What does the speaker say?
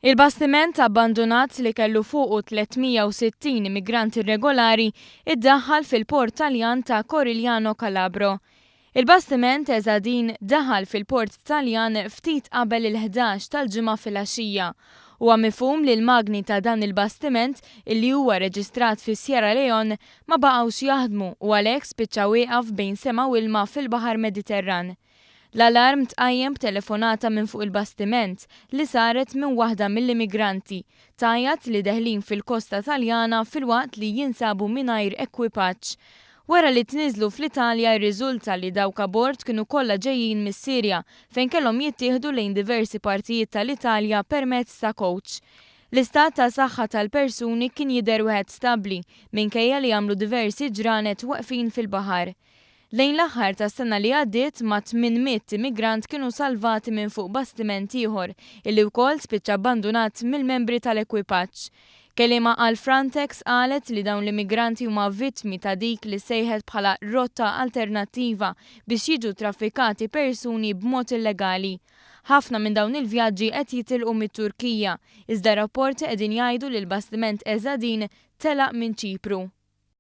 Il-bastiment abbandunat li kellu fuqu 360 immigrant irregolari iddaħħal fil-port Taljan ta' Corigliano Calabro. Il-bastiment Ezadin daħal fil-port Taljan ftit qabel il-11 tal-Ġimgħa filgħaxija. Huwa mifhum li l-magni ta' dan il-bastiment, illi huwa reġistrat fi Sierra Leone, ma baqgħux jaħdmu u għalhekk spiċċa wieqaf bejn sema u ilma fil-Baħar Mediterran. L-alarm tqajjem b'telefonata minn fuq il-bastiment li saret minn waħda mill-immigranti, tgħajjat li deħlin fil-kosta Taljana filwaqt li jinsabu mingħajr ekwipaġġ. Wara li tniżżlu fl-Italja rriżulta li dawk abord kienu kollha ġejjin mis-Sirja fejn kellhom jittieħdu lejn diversi partijiet tal-Italja permezz ta' coach. L-istat ta' saħħa tal-persuni kien jidher wieħed stabbli minkejja li għamlu diversi ġranet weqfin fil-baħar. Lejn l-aħħar tas-sena li għaddiet, mat-800 immigrant kienu salvati minn fuq bastiment ieħor illi wkoll spiċċa abbandunat mill-membri tal-ekwipaġġ. Kelliema għal Frontex qalet li dawn l-immigranti huma vittmi ta' dik li ssejħet bħala rotta alternattiva biex jiġu traffikati persuni b'mod illegali. Ħafna minn dawn il-vjaġġi qed jitilqu mit-Turkija, iżda rapporti qegħdin jgħidu li l-bastiment Ezadin telaq minn Ċipru.